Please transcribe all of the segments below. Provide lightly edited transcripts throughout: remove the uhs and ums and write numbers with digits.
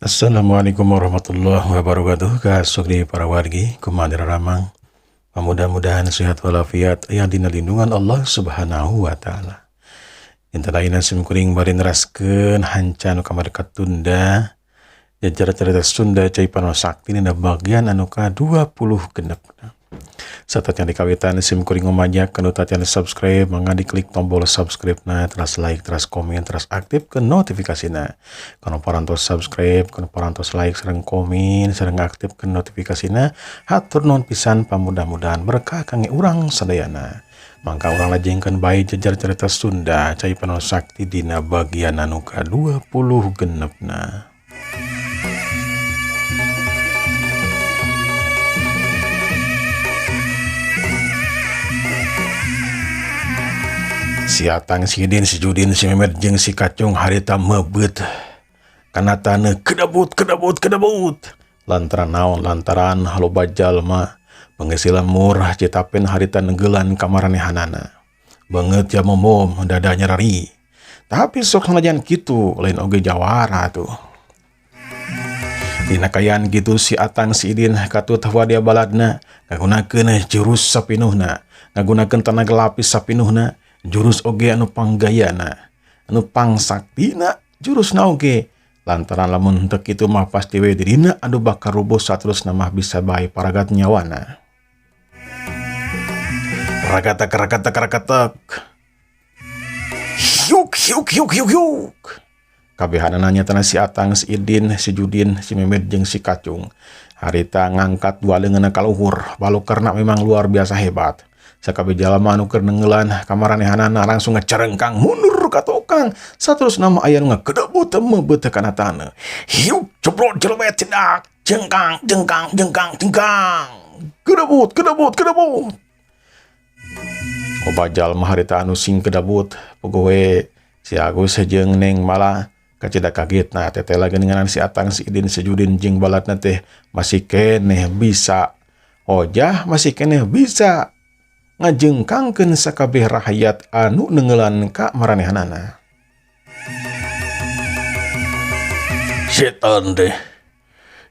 Assalamualaikum warahmatullahi wabarakatuh. Kasuk di para wargi, kumaha ramang? Mudah-mudahan sehat walafiat aya dina lindungan Allah Subhanahu wa taala. Dinten ayeuna sim kuring bari neraskeun hanca nu kamari katunda, jajar carita Sunda Cai Panon Sakti dina bagian anu ka-26. Sateuacan dikawitan, sim kuring ngumajak kanu tacan subscribe mangga diklik tombol subscribe na, teras like, teras komen, teras aktif ke notifikasina. Kanu parantos subscribe, kanu parantos like sareng komen sareng aktif ke notifikasina, hatur nuhun pisan, pamudah-mudahan berkah kangge urang sadayana. Mangka urang lajengkeun bae jajar cerita Sunda Cai Panon Sakti dina bagian anu ka-26na. Si Atang, si Idin, si Judin, si Memet jeung si Kacung harita mebeut kana taneuh, kedebut kedebut kedebut. Lantaran naon? Lantaran loba jalma penghasilan murah citapen harita nenggelan ka maranehanana. Beungeut ya momom, dada nyereri. Tapi sok sanajan kitu lain oge jawara tuh. Dina kaayaan kitu, si Atang, si Idin katut wadia baladna ngagunakeun jurus sapinuhna, ngagunakeun tenaga lapis sapinuhna, jurus oge anu panggayana, anu pangsaktina jurusna oge, lantaran lamun henteu kitu mah pasti we dirina anu bakal rubuh, saterusna mah bisa bae paragat nyawana. Rakatak rakatak rakatak, yuk yuk yuk yuk yuk. Kabehanana nyatana si Atang, si Idin, si Judin, si Memet jeung si Kacung harita ngangkat dua leungeunna ka luhur. Balukarna memang luar biasa hebat. Sakabeh jalma anu keur nenggelan ka maranehanana langsung ngacarengkang mundur ka tukang. Saterusna mah aya nu ngagedebut mebeut kana taneuh. Hiuk, jeblot jelebet, cedak, jengkang jengkang jengkang jengkang, gedebut gedebut gedebut. Loba jalma harita anu sing kedebut. Puguh we si Agus jeung Neng Mala kacida kagetna tetela geuningan si Atang, si Idin, si Judin jeung baladna teh masih keneh bisa hojah, masih keneh bisa ngajengkangkeun sakabeh rahayat anu neunggeulan ka maranehanana. Setan teh.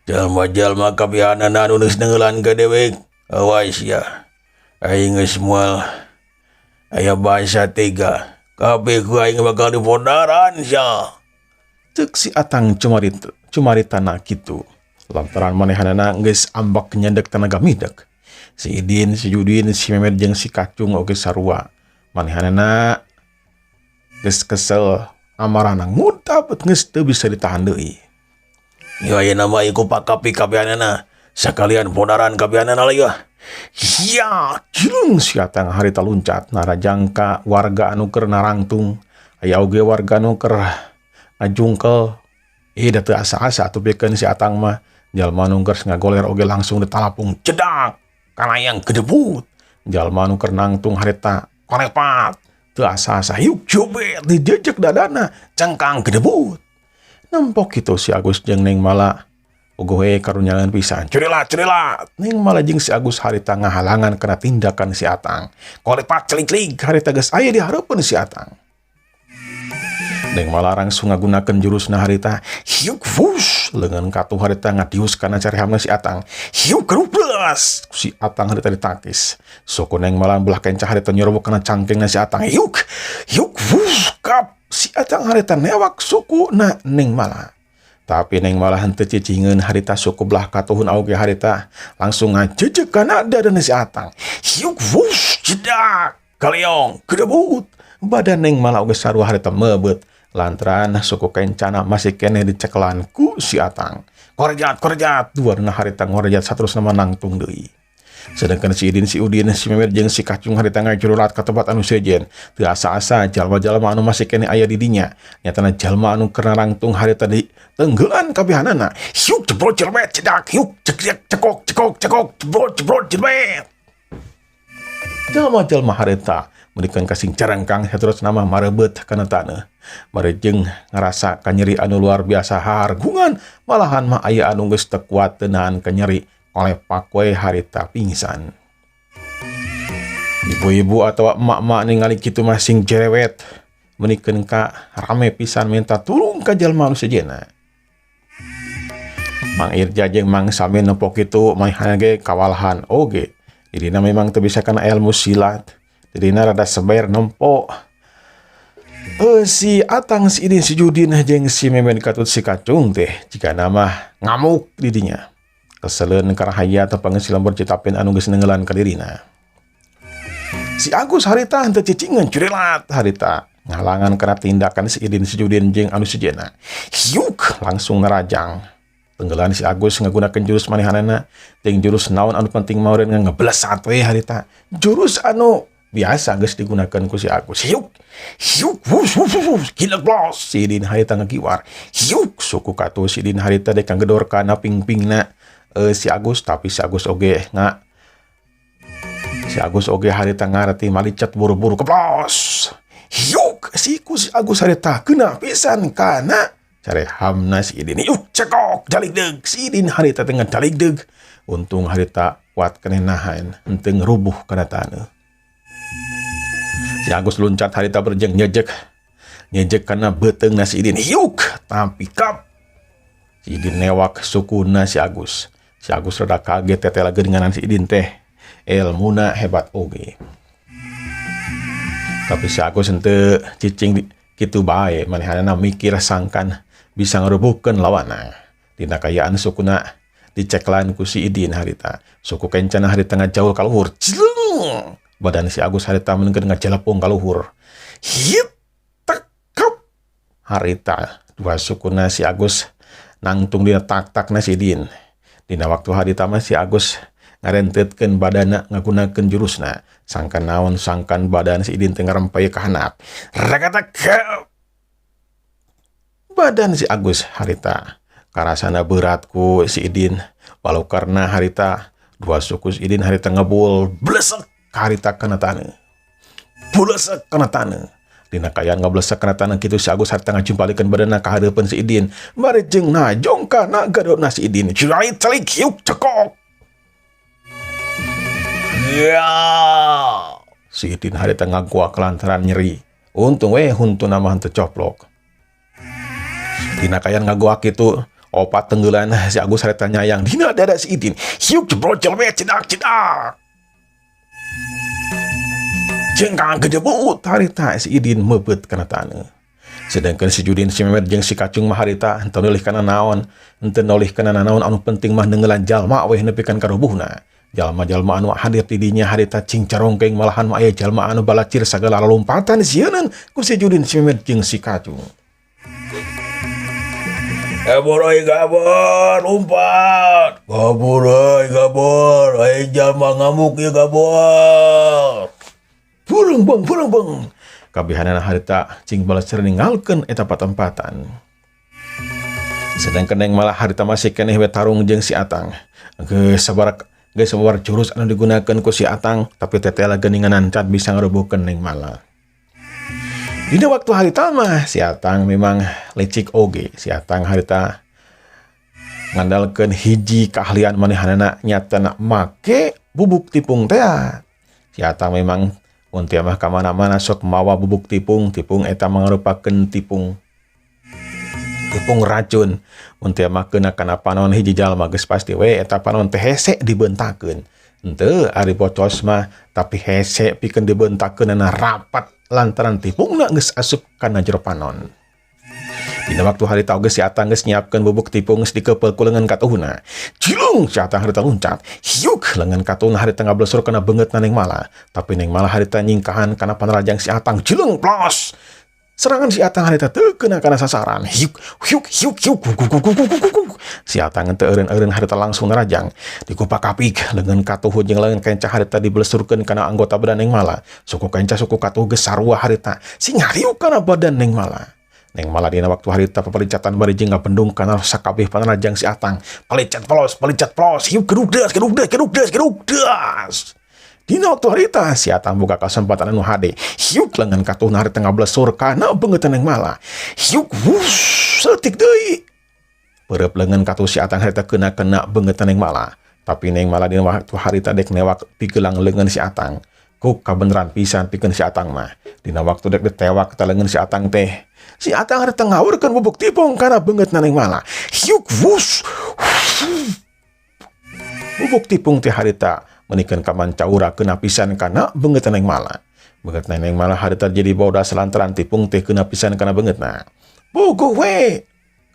Jalma-jalma kabehanana anu geus neunggeulan ka dewek. Awas ya. Aing geus moal aya bahasa tega. Kabeh ku aing bakal dipodaran sia. Ceuk si Atang cumaritana kitu. Lantaran manehanana geus ambek nyandek tenaga midek. Si Idin, si Judin, si Memet jeung si Kacung oge sarua. Manehanana geus kesel, amarahna ngutap, geus teu bisa ditahan deui. Ya ayeuna mah ieu ku pakapi kabehanana. Sakalian podaran kabehanana lah ya. Ya, cilung, si Atang harita luncat narajang ka warga anu keur narangtung. Aya oge warga anu keur ngajungkel. Ih, da teu asa-asa atuh pikeun si Atang mah. Jalma anu keur ngagoler oge langsung ditalapung, cedak kalayang gedebut. Jalma anu keur nangtung harita kolepat. Teu asa-asa, yuk jobet dijejek dadana, cengkang gedebut. Nempok kitu, si Agus jeung Neng Mala puguh we karunyaeun pisan. Curilat curilat. Neng Mala jeung si Agus harita ngahalangan kana tindakan si Atang. Kolepat celik-celik harita geus aya di hareupeun si Atang. Neng Mala langsung ngagunakeun jurusna harita. Hiuk fus, leungeun katuh harita ngadius kana carehamna si Atang. Hiuk keruplas, si Atang harita ditakis. Suku Neng Mala belah kencah harita nyorobok kana cangkengna si Atang. Hiuk hiuk fus, kap, si Atang harita newak suku na Neng Mala. Tapi Neng Mala henteu cicingeun harita, suku belah katuhun oge harita langsung ngajejek kana dadana si Atang. Hiuk fus, jedak, kaleong, kedebut. Badan Neng Mala oge sarua harita mebeut lantaran suku kencana masih keneh dicekelan ku si Atang. Korejat korejat, dua harita ngorejat, saterusna mah nangtung deui. Sedangkan si Idin, si Udin, si Memet jeung si Kacung harita ngajurulat ka tempat anu sejen. Teu asa-asa jalma-jalma anu masih keneh aya di dinya. Nyatana jalma anu keur narangtung harita di tenggelan kabehanana. Hiuk jebrot jelebet cedak, hiuk cek cekok cekok cekok, jebrot jebrot jelebet. Jalma-jalma harita meunikeun kasing carengkang, saterusna mah marebeut kana taneuh. Marejeng ngarasa kanyeri anu luar biasa, hargungan, malahan mah aya anu geus teu kuat teu nahan kanyeri, kolepak we harita pingsan. Ibu-ibu atau emak-emak ningali kitu mah sing jerewet, meunikeun ka rame pisan minta tulung ka jalma anu sejenna. Mang Irja jeung Mang Samin nempo kitu manehna ge kawalahan oge. Dirina memang teu bisa kana ilmu silat. Dirina rada seber nempo. Si Atang, si Idin, si Judin jeung si Memen katut si Kacung teh jigana mah ngamuk di dinya. Keseleun karahaya tepangeun si lembur Citapin anu geus neunggeulan ka dirina. Si Agus harita henteu cicingeun curilat harita ngahalangan kana tindakan si Idin, si Judin jeung anu sejena. Hiuk, langsung nerajang. Tenggelan si Agus ngagunakeun jurus manehanana jeung jurus naon anu penting meureun ngeblesat we harita. Jurus anu biasa geus digunakeun ku si Agus. Hiuk, hiuk, wus wus wus, gila blos. Si Idin harita ngagiwar. Hiuk, suku katuh si Idin harita dek ngagedor kana pingpingna si Agus, tapi si Agus oge nga si Agus oge harita ngarti malicet buru-buru keblos. Hiuk, siku si Agus harita kena pisan kana carehamna si Idin. Yuk, cekok jaligdeg. Si Idin harita teh ngajaligdeg. Untung harita kuat keneh nahan henteu ngerubuh kana taneuh. Si Agus luncat harita berjeng nyejek. Nyejek kana beuteungna si Idin. Hiuk, tapi kap. Si Idin newak sukuna si Agus. Si Agus rada kaget teteh lagi dengan si Idin teh. Ilmuna hebat oge. Tapi si Agus henteu cicing kitu bae, manehanna mikir sangkan bisa ngerubuhkeun lawanna. Dina kayaan sukuna diceklan ku si Idin harita. Suku kencana harita ngajauh ka luhur. Cileng! Badan si Agus harita meungkeun ngajelepung ka luhur. Hit tekep harita dua sukuna si Agus nangtung dina tak-takna si Idin. Dina waktu harita mah si Agus ngarentetkeun badana ngagunakeun jurusna. Sangkan naon sangkan badan si Idin teh ngarempay ka handap. Rakatak badan si Agus harita karasana berat ku si Idin. Walau karena harita dua suku si Idin harita ngebul blesek harita kana taneuh. Blesek kana taneuh. Dina kayaan ngablesek kana taneuh kitu si Agus harita ngajumpalikeun badanna ka hareupeun si Idin. Bari jeung najong kana gadona si Idin. Curait calik hiuk cekok. Ya. Si Idin harita ngaguak lantaran nyeri. Untung we huntuna mah henteu coplok. Dina kayaan ngaguak kitu opat tenggelan si Agus harita nyayang dina dada si Idin. Hiuk jebrot jelme cedak cedak. Jengkang gejebut harita si Idin meubeut kana taneuh. Sedangkan si Judin, si Memet jeung si Kacung mah harita henteu nolih kana naon, henteu nolih kana naon, anu penting mah neunggeulan jalma weh nepi ka rubuhna. Jalma-jalma anu hadir di dinya harita cing carongkeng, malahan mah aya jalma anu balacir sagala lompatan sieunan ku si Judin, si Memet jeung si Kacung. Kabur oi kabur, lompat. Kabur oi kabur, ai jalma ngamuk ieu kabur. Burung beng, burung beng. Kabehanana harita cing balacir ninggalkeun eta patempatan. Sedangkan yang malah harita masih keneh we tarung jeung si Atang. Geus sabar geus sabar jurus anu digunakeun ku si Atang, tapi tetela geuninganan can bisa ngarubuhkeun Neng Mala. Dina waktu harita mah si Atang memang licik oge. Si Atang harita ngandalkeun hiji keahlian manehanana nyatana make bubuk tipung teh. Si Atang memang mun teu mah ka mana-mana sok mawa bubuk tipung, tipung eta mangrupakeun tipung tipung racun. Mun teu mah keuna kana panon hiji jalma geus pasti we eta panon teh hese dibentakeun. Henteu ari bocos mah, tapi hese pikeun dibentakeunana rapat lantaran tipungna geus asup kana jero panon. Dina waktu harita oge si Atang geus nyiapkeun bubuk tipung geus dikeupel ku leungeun katuhna. Cilung, si Atang harita luncat. Hiuk, leungeun katuhna harita ngablesur kana beungeutna Neng Mala. Tapi Neng Mala harita nyingkahan kana panarajang si Atang. Cilung plos. Serangan si Atang harita teu kena kana sasaran. Hiuk, hiuk, hiuk, hiuk, guk, guk, guk, guk, guk, guk. Si Atang teu eureun-eureun harita langsung nerajang. Dikupak-kapik leungeun katuh jeung leungeun kenca harita dibelesurkeun kana anggota badan Neng Mala. Suku kenca suku katuh geus sarua harita. Sing hariuk kana badan Neng Mala. Neng Mala dina waktu harita papalicatan bari jeung ngabendung kana sakabeh panarajang si Atang. Palicat pelos, palicat pelos, hiuk geduk das, geduk das, geduk das, geduk das. Dina waktu harita si Atang buka kesempatan anu hade. Hiuk, lengan katuhna harita ngablesur kana beungeut Neng Mala. Hiuk, wush, saeutik deui. Peureub lengan katuh si Atang harita kena-kena beungeut Neng Mala. Tapi Neng Mala dina waktu harita dek newak pigelang leungeun si Atang. Ku kabeneran pisan pikeun si Atang mah. Dina waktu dek ditewak ka leungeun si Atang teh, si Atang harita ngawurkeun bubuk tipung kana beungeut Neng Mala. Hiuk, wush. Bubuk tipung teh harita meunikeun kamancaura keuna pisan kana beungeut Neng Mala. Beungeut Neng Mala harita jadi bodas lantaran tipung teh keuna pisan kana beungeutna. Puguh we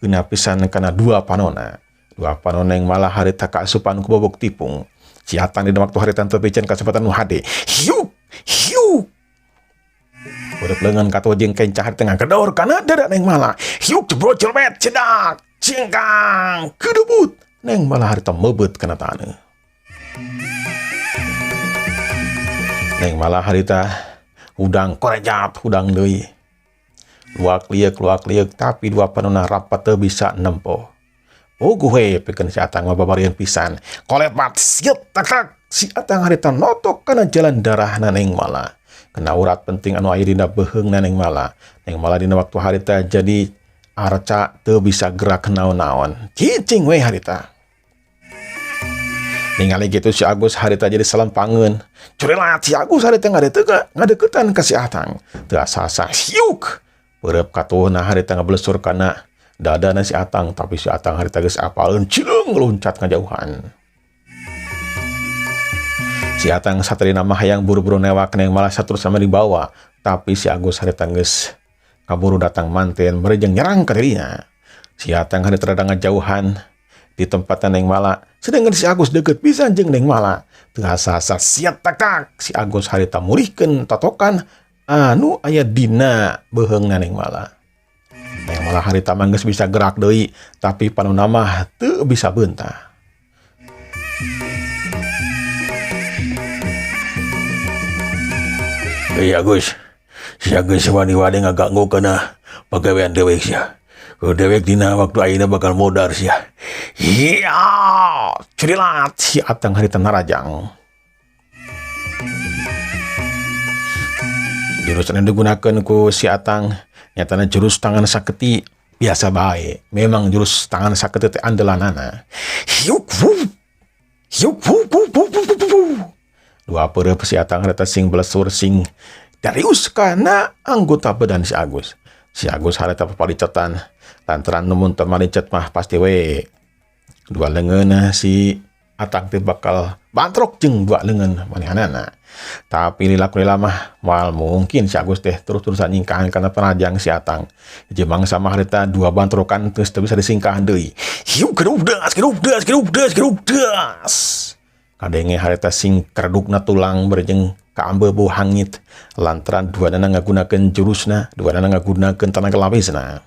keuna pisan kana dua panona. Dua panon Neng Mala harita kaasupan ku bubuk tipung. Si Atang dina waktu harita teu piceun kasempatan nu hade. Hiuk hiuk. Ureup leungeun katuh jeung kencah harita ngagedor kana dada Neng Mala. Hiuk jebrot jelmet cedak cingkang kedebut. Neng Mala harita meubeut kana taneuh. Neng Mala harita hudang korejat hudang deui. Luak lieuk tapi dua panona rapat teu bisa nempo. Puguh we pikeun si Atang mah babarian pisan. Kolepat siet tak tak. Si Atang harita notok kana jalan darahna Neng Mala. Kena urat penting anu aya dina beuheungna Neng Mala. Neng Mala dina waktu harita jadi arca teu bisa gerak naon-naon. Cicing we harita. Ningali gitu si Agus harita jadi salempangeun. Curilat si Agus harita ngadeukeutan ka si Atang. Teu asa-asa hiuk. Peureub katuhna harita ngablesur kana dadana si Atang, tapi si Atang harita geus apaleun cileung loncat ngajauhan. Si Atang satrina mah hayang buru-buru newak Neng Mala saterus sama dibawa, tapi si Agus harita geus kaburu datang manten merejeng nyerang ka dirinya. Si Atang harita rada ngajauhan di tempatna Neng Mala, sedangkan si Agus deukeut pisan jeung Neng Mala. Teu asa-asa siat takak si Agus harita mulihkeun totokan anu aya dina beuheungna Neng Mala. Neng Mala harita mah geus bisa gerak deui, tapi panonna mah teu bisa beunta. Hei Agus, si Agus wani-wani ngaganggu kana pagawean dewek sia. Ku dewek dina waktu ayeuna bakal modar sia. Iya, curilat si Atang harita narajang. Jurus anu digunakeun ku si Atang nyatana jurus tangan saketi biasa bae. Memang jurus tangan saketi teh andelanana. Hiuk wu. Hiuk wu wu wu wu wu wu. Dua peureub si Atang harita sing blesur sing darius kana anggota badan si Agus. Si Agus harita papalicetan lantaran numun teu malicet mah pasti we. Dua leungeun si Atang teh bakal bantrok jeung dua leungeun manehanana. Tapi lila ku lila mah moal mungkin si Agus teh terus-terusan nyingkahan kana panajang si Atang. Hiji mangsa mah harita dua bantrokan geus teu bisa disingkahan deui. Hiu gerudas gerudas gerudas gerudas. Kadenge harita sing keredukna tulang berjeng kaambe bau hangit lantaran duanana ngagunakeun jurusna, duanana ngagunakeun tenaga lawisna.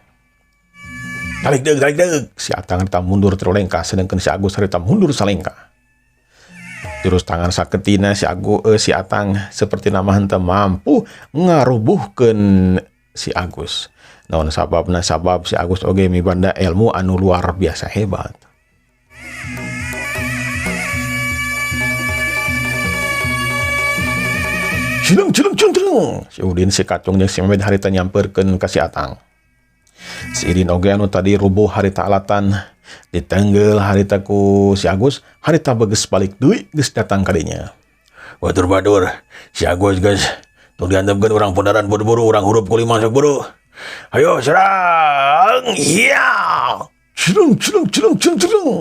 Tarik deuk, tarik deuk. Si Atang harita mundur terlengkah, sedangkan si Agus harita mundur salengkah. Jurus tangan saketina si Agus, si Atang seperti nama henteu mampu ngarubuhkeun si Agus. Naon sababna? Sabab si Agus oge mibanda ilmu anu luar biasa hebat. Cileng, cileng, cileng, cileng. Si Udin, si Kacung jeung si Memed harita nyamperkeun ka si Atang. Si Idin oge anu tadi rubuh harita alatan ditenggel harita ku si Agus, harita beges balik deui geus datang ka dinya. Batur-batur, si Agus geus tong diantepkeun urang podaran buru-buru urang hurup ku lima sok buru. Ayo serang. Iya. Cileng, cileng, cileng, cileng, cileng.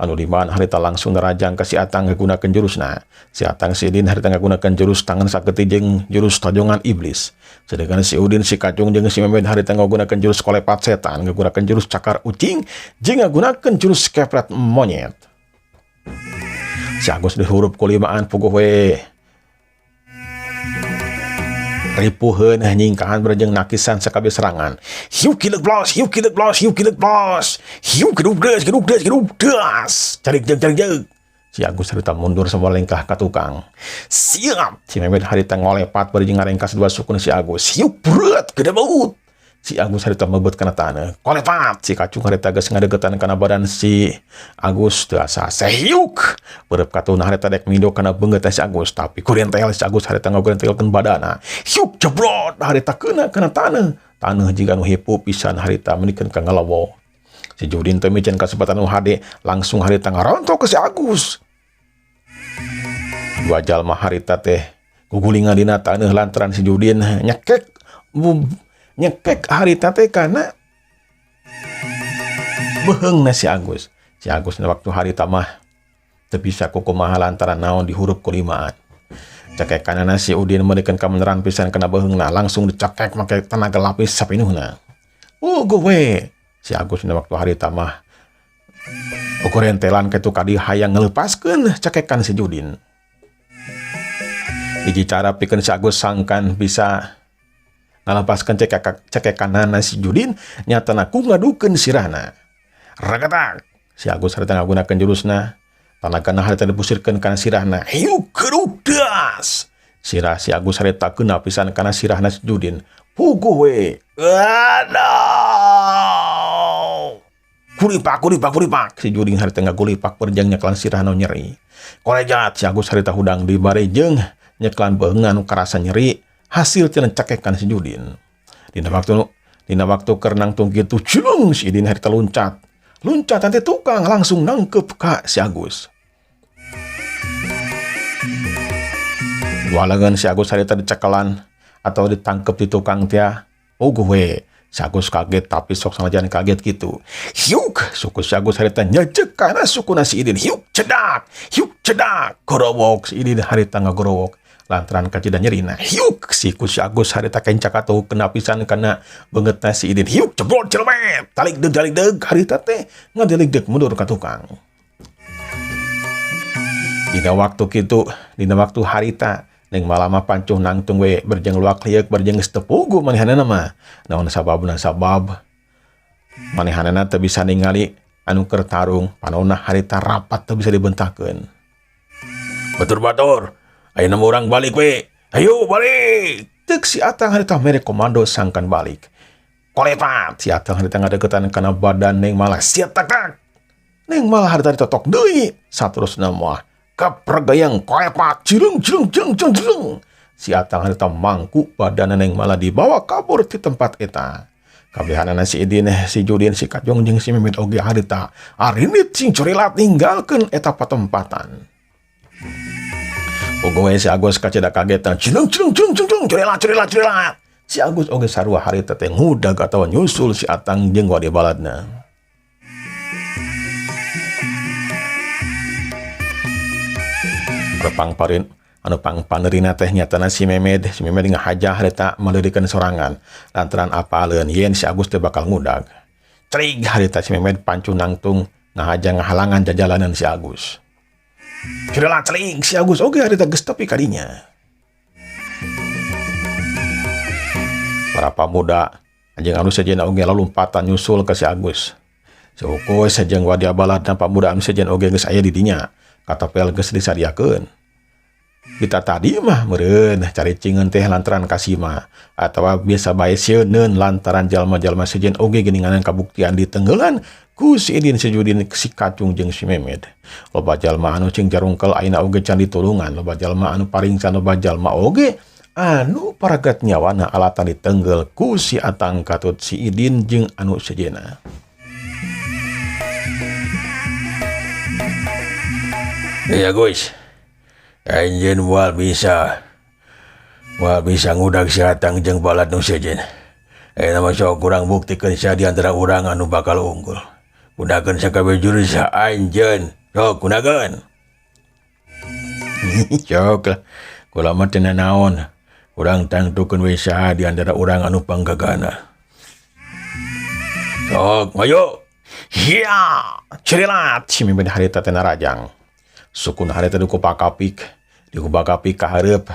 Anu limaan harita langsung nerajang ke si Atang ngagunakeun jurusna. Si Atang si Idin harita ngagunakeun jurus tangan saketi jeung jurus tajongan iblis. Sedangkan si Udin, si Kacung jeung si Memed harita ngagunakeun jurus kolepat setan, ngagunakeun jurus cakar ucing, jeung ngagunakeun jurus kepret monyet. Si Agus dihurup ku limaan puguh we. Ripuheun nyingkahan berjeng nakisan sakabeh serangan. Hiu kileuk blos, hiu kileuk blos, hiu kileuk blos. Hiu gedug das, gedug das, gedug das. Carik jeung, carik jeung. Si Agus harita mundur semua lengkah ka tukang. Siap. Si Memed harita ngolepat berjeng ngarengkas dua sukun si Agus. Hiu berat gede baut. Si Agus harita mebet kana taneuh. Kolepat. Si Kacung harita geus ngadeukeutan kana badan si Agus teu asa sehiuk. Beureub katuna harita dek mindo kana beungeut si Agus, tapi kurentel si Agus harita ngagorentelkeun badana. Hiuk jebrot harita keuna kana taneuh. Taneuh jiga nu hipu pisan harita meunikeun ka ngalawo. Si Judin teh miceun kasempatan nu hade, langsung harita ngarontok ke si Agus. Dua jalma harita teh gugulingan dina taneuh lantaran si Judin nyekek harita teh kana beuheungna si Agus. Si Agus dina waktu harita mah teu bisa kukumaha lantaran naon dihurup ku limaan. Cekekanana si Udin meurikeun kabeneran pisan kana beuheungna langsung dicekek make tenaga lapis sapinuhna. Puguh we. Si Agus dina waktu harita mah ukur rentelan kitu kadi hayang ngeleupaskeun cekekan si Judin. Hiji cara pikeun si Agus sangkan bisa ngalepaskeun cekekanana si Judin nyatana ku ngadukeun sirahna. Ragatak. Si Agus harita ngagunakeun jurusna. Tanagana harita dipusirkeun kana sirahna. Hiuk kerudas. Sirah si Agus harita kena pisan kana sirahna si Judin. Puguh we. Aduh. Kulipak kulipak kulipak. Si Judin harita ngagulipak berjang nyeklan sirahna nyeri. Korejat si Agus harita hudang di bare jeung nyeklan beungan nu karasa nyeri hasil tina cekekan si Judin. Dina waktu keur nangtung kitu cilung si Idin harita loncat. Loncat nanti tukang langsung nangkep ka si Agus. Dua lengan si Agus harita dicekelan atau ditangkep di tukang tia. Oh gue si Agus kaget tapi sok sanajan kaget gitu. Hiuk suku si Agus harita nyejek kana sukuna si Idin. Hiuk cedak, hiuk cedak. Gorowok si Idin harita ngagorowok lantaran kacida nyerina. Hiuk siku si Agus harita kencak atau kena pisan kana beungeutna si Idin. Hiuk jebrot celemet. Talik deug talik deug harita teh ngadelik deug mundur ka tukang. Dina waktu kitu, dina waktu harita Neng Mala mah pancuh nangtung we berjeng luak lieuk berjeng geus teu puguh manehanana mah. Naon sababna sabab manehanana teu bisa ningali anu keur tarung panonna harita rapat teu bisa dibentakeun. Batur-batur, ayeuna mah urang balik we. Ayo balik. Ceuk si Atang harita mere komando sangkan balik. Kolepat si Atang harita ngadeukeutan kana badan Neng Mala siap tak tak. Neng Mala harita ditotok deui. Saterusna mah kapergayang kolepat cireng cireng cireng cireng cireng. Si Atang harita mangku badan Neng Mala dibawa kabur di tempat eta. Kabehanana si Idin, si Judin, si Kajong jeung si Mimit oge harita arinit sing curilat ninggalkeun eta patempatan. Puguh si Agus kacida kagetan cireng cireng cireng cireng curilat curilat curilat. Si Agus oge sarua harita teh ngudag atawa nyusul si Atang jeung wadi baladna. Repang parin anu pangpanerina teh nyatana si Memed, si Memed ngahaja harita maleurikeun sorangan lantaran apaleun yen si Agus teh bakal ngudag. Cerig harita si Memed pancu nangtung ngahaja ngahalangan jajalanan si Agus. Curilat celing si Agus oge harita geus tepi kadinya. Para pamuda anjing anu sejen oge lalumpatan nyusul ka si Agus. Si Ukus jeung wadia baladna pamuda anu sejen oge geus aya di dinya. Katapel geus disadiakeun. Kita tadi mah meureun cari cingeun teh lantaran kasima atawa biasa bae sieuneun lantaran jalma-jalma sejen oge geuninganan kabuktian ditenggelan ku si Idin si Judin si Kacung jeung si Memed. Loba jalma anu cing jarungkel ayeuna oge can ditulungan, loba jalma anu paringsan, loba jalma oge anu paragat nyawana alatan ditenggel ku si Atang katut si Idin jeung anu sejenna. Iya guys, anjeun moal bisa ngudag si Atang jeung balad nu sejen. Ayeuna mah sok urang buktikeun saha di antara urang anu bakal unggul. Gunakeun sakabeh jurus anjeun. Sok gunakeun. Sok lah, kula mah teu nanaon. Urang tangtukeun we saha di antara urang anu panggagana. Sok, maju. Hiya, cerilat si Memed harita teh narajang. Sukuna harita dikupakapik, dikupakapik ka hareup.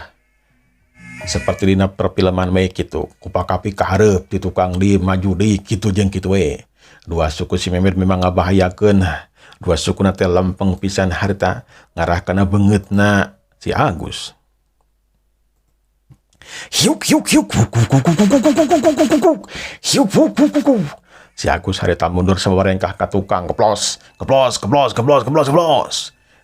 Seperti dina perfilman we kitu, kupakapik ka hareup di tukang di maju deui kitu jeung kitu we. Dua suku si Memed memang ngabahayakeun. Dua sukuna teh lempeng pisan harita ngarah kana beungeutna si Agus. Hiuk hiuk hiuk huk huk huk huk huk huk huk huk huk huk. Hiuk huk huk huk huk. Si Agus harita mundur sabarengkah ka tukang keplos, keplos, keplos, keplos, keplos, keplos.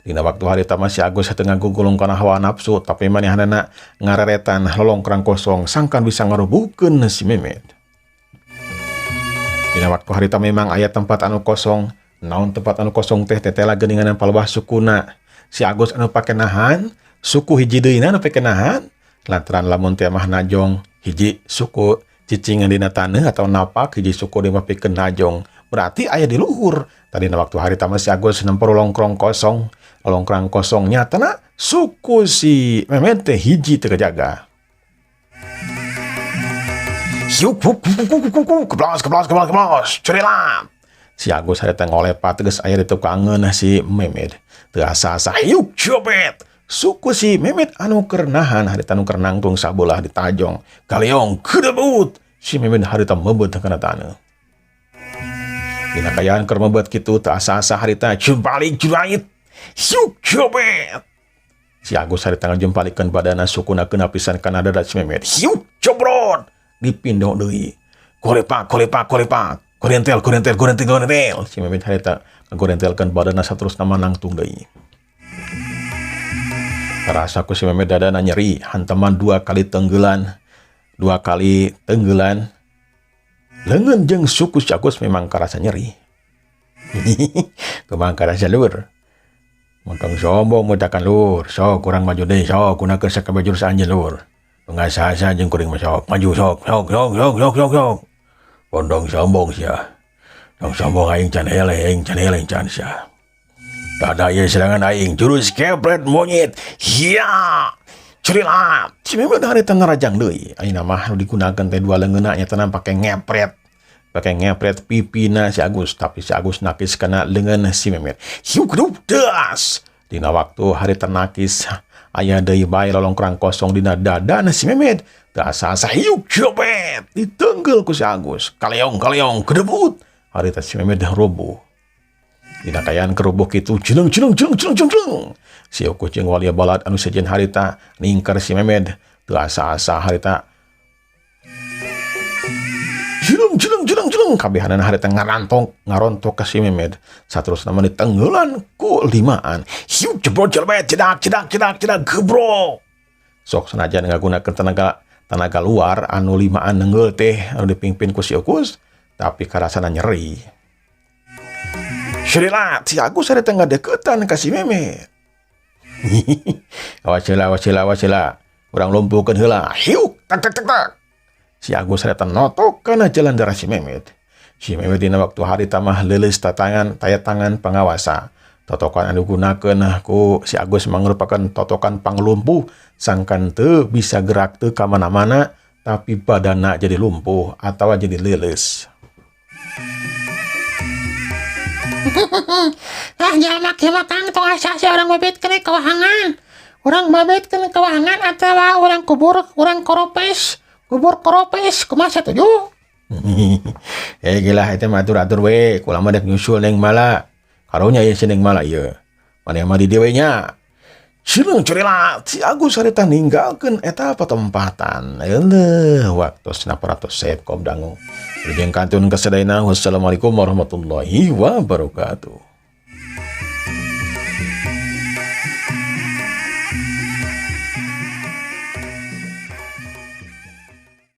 Dina waktu harita mah si Agus teu ngagugulung kana hawa nafsu tapi manehanana ngareretan lolongkrang kosong sangkan bisa ngarubuhkeun si Memed. Dina waktu harita memang aya tempat anu kosong. Naon tempat anu kosong teh tetela geuningan palebah sukuna. Si Agus anu pake nahan, suku hiji deui anu pake nahan. Lantaran lamun teh mah najong hiji suku cicingan dina taneuh atau napak hiji suku deui mah pikeun najong Berarti aya di luhur. Tadi na waktu harita mah si Agus nempo longkrong kosong. Longkrong kosong nyatana suku si Memet teh hiji teu kejaga. Hiuk huk huk huk huk huk, keblas keblas keblas keblas, curilat. Si Agus harita ngolepat geus aya di tukangeun si Memet. Teu asa-asa hiuk cobet. Suku si Memet anu keur nahan harita nu keur nangtung sabelah ditajong. Kaleong kedebut. Si Memet harita mebet kana taneuh. Dina kayaan keur mebet kitu teu asa-asa harita jembalik jurait. Hiuk cobet. Si Agus harita ngajempalikeun badana sukuna keuna pisan kana dada si Memet. Hiuk cobrot. Dipindok deui. Korepak korepak korepak. Gorentel gorentel gorentel gorentel. Si Memet harita ngagorentelkeun badana saterusna mah nangtung deui. Karasa ku si Memet dadana nyeri, hantaman 2 kali tenggelan. 2 kali tenggelan. Leungeun jeung suku si Agus memang karasa nyeri. Kemang karasa lur. Montong sombong mudakan lur. Sok kurang maju deui, sok gunakeun sakabeh jurus anjeun lur. Ngasasa jeung kuring mah sok maju sok sok sok sok sok sok sok. Pondong sombong sia. Tong sombong aing can eleh, aing can eleh can sia. Dada ieu serangan aing jurus kepret monyet. Hiya. Curilat. Si Memet harita ngarajang deui. Ayeuna mah nu digunakeun teh 2 leungeunna nya tenang pake ngepret. Pake ngepret pipina si Agus, tapi si Agus nakis kana leungeun si Memet. Hiuk dup das. Dina waktu harita nakis aya deui bae lolongkrang kosong dina dadana si Memet. Teu asa-asa hiuk cobet ditenggel ku si Agus. Kaleong kaleong kedebut. Harita si Memet roboh. Dina kayaan kerubuh kitu jeleng jeleng jeleng jeleng jeleng jeleng. Si Ukus jeung walia balad anu sejen harita ningkar si Memet. Teu asa-asa harita jeleng jeleng jeleng jeleng kabehanana harita ngarontok ka si Memet. Saterusna mah ditenggelan ku limaan. Hiuk jebrot jelbet cedak cedak cedak cedak gebrok. Sok sanajan ngagunakeun tenaga luar anu limaan nenggel teh anu dipimpin ku si Ukus, tapi karasana nyeri. Syrilat, si Agus harita ngadeukeutan ka si Memet. Awas heula, awas heula, awas heula. Urang lumpuhkeun heula. Hiuk, tak tak tak tak. Si Agus harita notok kana jalan darah si Memet. Si Memet dina waktu harita mah leuleus tatangan, taya tangan pangawasa. Totokan anu digunakeun ku si Agus mangrupakeun totokan panglumpuh, sangkan teu bisa gerak teu ka mana-mana, tapi badana jadi lumpuh atawa jadi leuleus. Ah, jalma kieu mah Kang, tong asa sia urang bebetkeun kawahangan. Urang bebetkeun kawahangan atawa urang kubur, urang koropes. Kubur koropes, kumaha satuju? Gila, eta mah atur-atur we. Kula mah dek nyusul Neng Mala. Karunya ieu si Neng Mala ieu. Maneh mah di dieu we nya. Cileung curilat, si Agus harita ninggalkeun eta patempatan. Euleuh, waktosna paratos sep kom dangu. Wilujeng kantun kasadayana. Wassalamualaikum warahmatullahi wabarakatuh.